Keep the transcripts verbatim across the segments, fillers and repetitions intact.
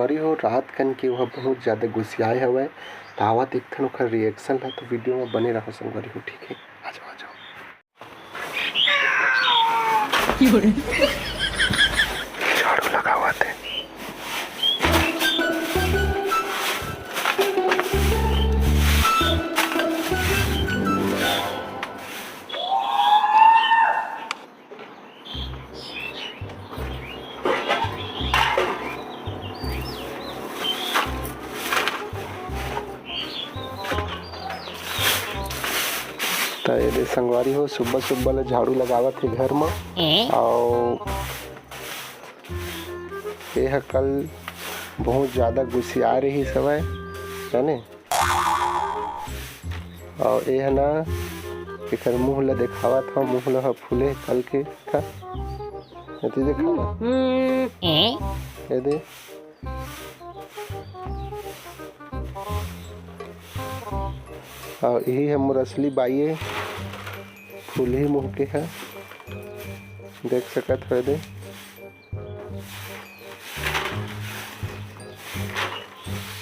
अरे हो, रात कन के वह बहुत ज्यादा गुस्सियाए हवय, त आवा देखथन ओखर reaction ला। तो video में बने रहो संगवारी हो, ठीक है? आ जाओ, आ जाओ। झाड़ू लगावत हे। त ये दे संगवारी हो, सुब्बा सुब्बा ले झाड़ू लगावत हे घर म। ए? अउ ये ह कल बहुत ज्यादा गुस्सिया रहिस हवय, जाने। अउ ये ह ना, एकर मुंह ल देखावत हव, मुंह ल ह फूले कल के, देखा। एती देखा ना। हम्म। ये दे। अउ यही ह मोर असली बाई ए, फूलही मुंह के ह, देख सकत हो दे।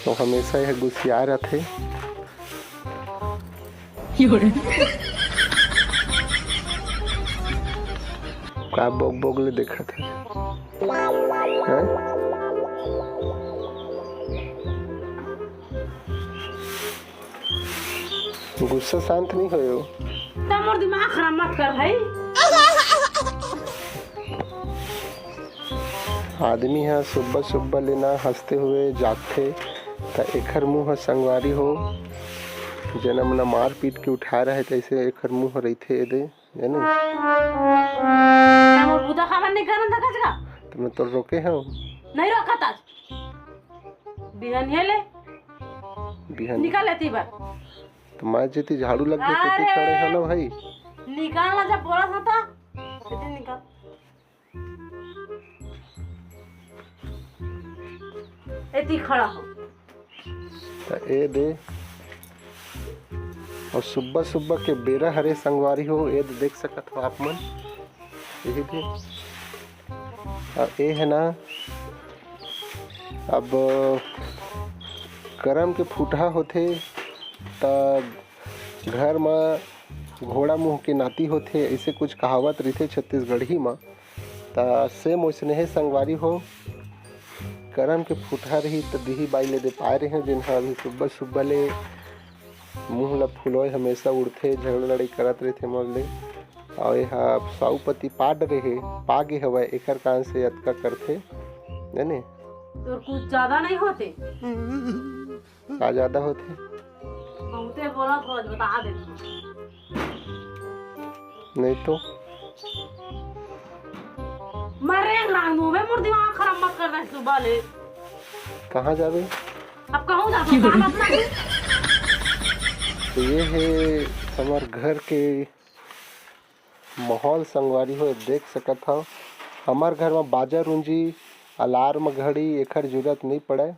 तो हमेशा यह गुस्सिया रथे। का बोक बोक ले देखत हे? हैं? गुस्सा शांत नहीं होयो। त मोर दिमाग खराब मत कर भाई। आदमी ह सुब्बा सुब्बा ले ना हंसते हुए जागथे, त एखर मुंह ह संगवारी हो, जेन मन मार पीट के उठाए रहे, तैसे एखर मुंह रहिथे एदे, जाने? त मोर बुता काबर नहीं करन था कचका? त मैं तो रोके हूँ। नहीं रोका था। बिहनिया ले। बिहन। निकाल लेती बार। त मैं जेती झाड़ू लग गई, तेती अरे। खड़े है ना भाई। निकाल ना, जब बोला था, था। तेती निकाल। एती खड़ा हो। त ए दे, अउ सुब्बा सुब्बा के बेरा हरे संगवारी हो, ए दे देख सकत हो आप मन, यही दे। अउ ए है ना, अब करम के फुटहा होथे, त घर म घोड़ा मुंह के नाती होथे, ऐसे कुछ कहावत रहिथे छत्तीसगढ़ी म। त same वैसने हे संगवारी हो, करम के फुटहा रही त दिही बाई ले दे पाए रहे, जेन ह अभी सुब्बा सुब्बा ले मुंह ल फुलोय, हमेशा उड़थे, झगड़ा लड़ाई करत रहिथे मोर ले। अउ ये ह साउपति पाड रहे, पागे हवय, एकर कारण से अतका करथे, जाने? तोर कुछ ज्यादा नहीं होते। का ज्यादा होथे? बहुते बोलत हो, बता देत हो। नहीं तो। मैं रेंग रहा हूँ बे, मोर दिमाग खराब मत कर रहा है सुबह ले। कहाँ जाबे? अब कहूँ जा, काम अपना ही। तो ये है हमार घर के माहौल संगवारी हो, देख सकत हव। हमार घर म बाजा रूंजी, alarm घड़ी एखर जरूरत नहीं पड़े,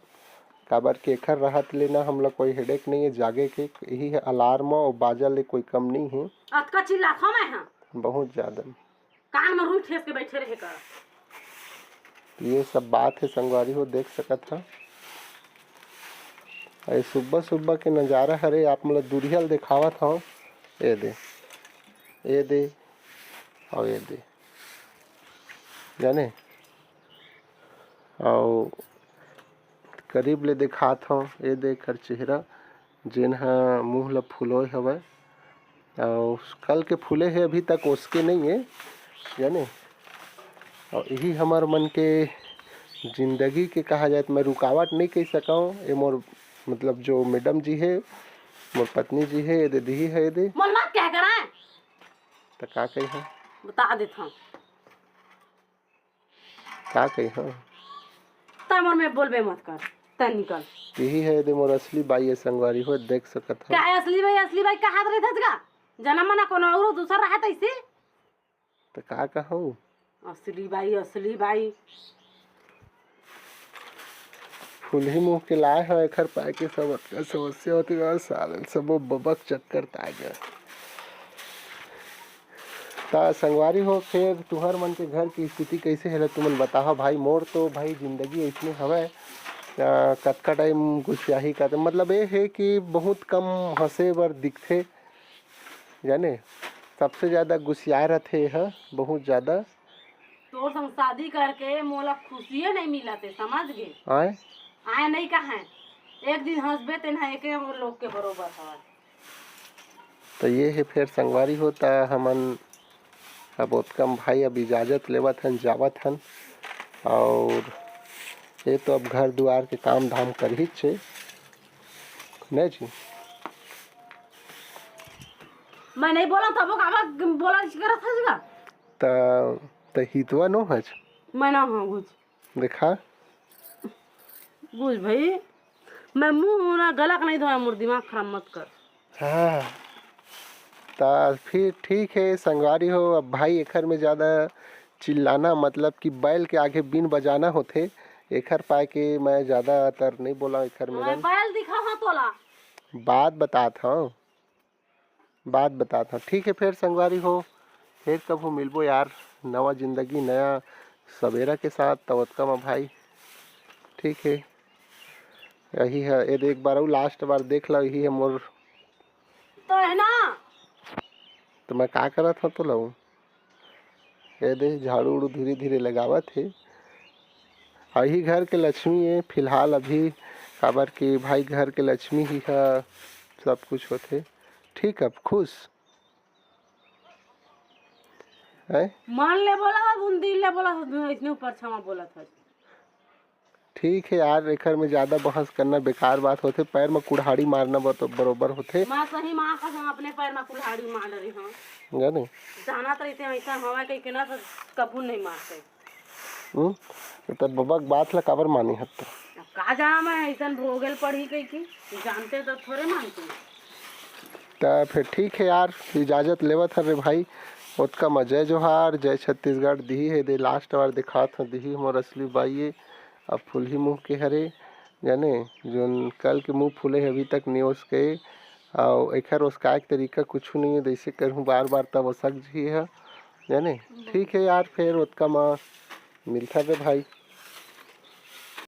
काबर के एखर रहत ले ना हमला कोई headache नहीं है जागे के। यही है alarm अउ बाजा ले कोई कम नहीं है। अतका चिल्लाथव मैं ह। बहुत ज्यादा। कान म रुई ठेस के बैठे रहे का? ये सब बात है संगवारी हो, देख सकत ह। अरे सुब्बा सुब्बा के नजारा हरे, आप मन ल दुरिहा ल देखावत हव। ए दे, ए दे, अउ ए दे, जाने, अउ करीब ले देखात हव, ए दे एकर चेहरा, जेन ह मुंह ल फुलोय हवय, अउ कल के फूले हे, अभी तक ओसके नइ हे, जाने। अउ इही हमर मन के जिंदगी के कहा जाए, त मैं रुकावट नइ कहि सकंव। ए मोर, मतलब, जो madam जी हे, मोर पत्नी जी हे, ए दे दिही हे, ए दे। मोर मत कह करा। त का कही हम? बता देत हंव। का कही हम? तै मोर में बोलबे मत कर, तै निकल। यही है दे मोर असली बाई है संगवारी हो, देख सकत हो। का है असली बाई, असली बाई कहात रहिथस गा? जनम म ना कोनो अउ दूसर रहे तइसे। त का कहूँ? असली बाई, असली बाई। फुलही मुंह के लाए हो, एखर पाए के सब अतका समस्या होथे गा, साले सबो बबक चक्कर तागे। त संगवारी हो, फेर तुहर मन के घर के स्थिति कइसे हे, तुमन बताहा भाई। मोर तो भाई जिंदगी अइसने हवय, अ, कतका टाइम गुसियाही का, मतलब ये हे कि बहुत कम हंसे बर दिखथे, जाने, सबसे ज़्यादा गुसियाए रथे ये ह, बहुत ज़्यादा। तोर संग शादी करके मोला खुशिये नहीं मिलत हे, समझ गे? आय? आय नहीं कहे, एक दिन हंसबे तेन ह एके लोग के बरोबर हवय। तो ये हे फेर संगवारी हो, त हमन अब ओतका म भाई अब इजाज़त लेवत हन, जावत हन। और ये तो अब घर दुआर के काम धाम करही छे, नहीं जी? मैं नहीं बोला तब काबर बोला करत हस गा? त त हितवा नो हच। मैं ना हूँ कुछ। देखा। बुझ भाई, मैं मुंह ना गलक नहीं धोया, मोर दिमाग खराब मत कर। हाँ, त फिर ठीक है संगवारी हो। अब भाई एखर में ज़्यादा चिल्लाना, मतलब कि बैल के आगे बीन बजाना होथे, एखर पाए के मैं ज़्यादा तर नहीं बोला एखर में मैं रन। बैल दिखा हाँ तोला। बात बतात हूँ, बात बतात हूँ। ठीक है फिर संगवारी हो, फिर कभू मिलबो यार, नवा जिंदगी, नया सवेरा के साथ। तब ओतका म भाई, ठीक है, यही है, ये दे एक बार अउ लास्ट बार देख लो, यही है मोर। तो है ना। तो मैं का करत हूँ तो लऊ, ये दे झाड़ू उड़ू धीरे धीरे लगावत हे। अउ यही घर के लक्ष्मी है फिलहाल अभी, काबर कि भाई घर के लक्ष्मी ही है, सब कुछ होथे। ठीक, अब खुश है। मन ले बोला हो, उन दिल ले बोला हो, इसने ऊपर छमा बोला था। ठीक है यार, एखर में ज़्यादा बहस करना बेकार बात होथे, पैर में कुल्हाड़ी मारना बर-, बरोबर होथे। माँ सही माँ कसम अपने पैर में कुल्हाड़ी मार रही हूँ। जाने? जानत रहिते ऐसा हवा कहीं के ना तो कभू नहीं मारते। हम्म? तो बबा के बात ला काबर माने हत? अब का जाना मैं ऐसा भोगल पड़ी कहीं की, जानते तो थोड़े मानते। त फिर ठीक है यार, इजाज़त लेवत हन रे भाई। ओतका म जय जोहार, जय छत्तीसगढ़ दिही है, दे लास्ट बार दिखात हूँ, दिही मोर असली बाई ये। अब फुलही मुँह के हरे, जाने, जोन कल के मुँह फूले है, अभी तक नहीं ओसके। अउ एखर ओसकाए के तरीका कुछू नहीं है, जैसे करहूँ बार बार तब ओसक जही है, जाने। ठीक है यार, फिर ओतका म मिलथन रे भाई।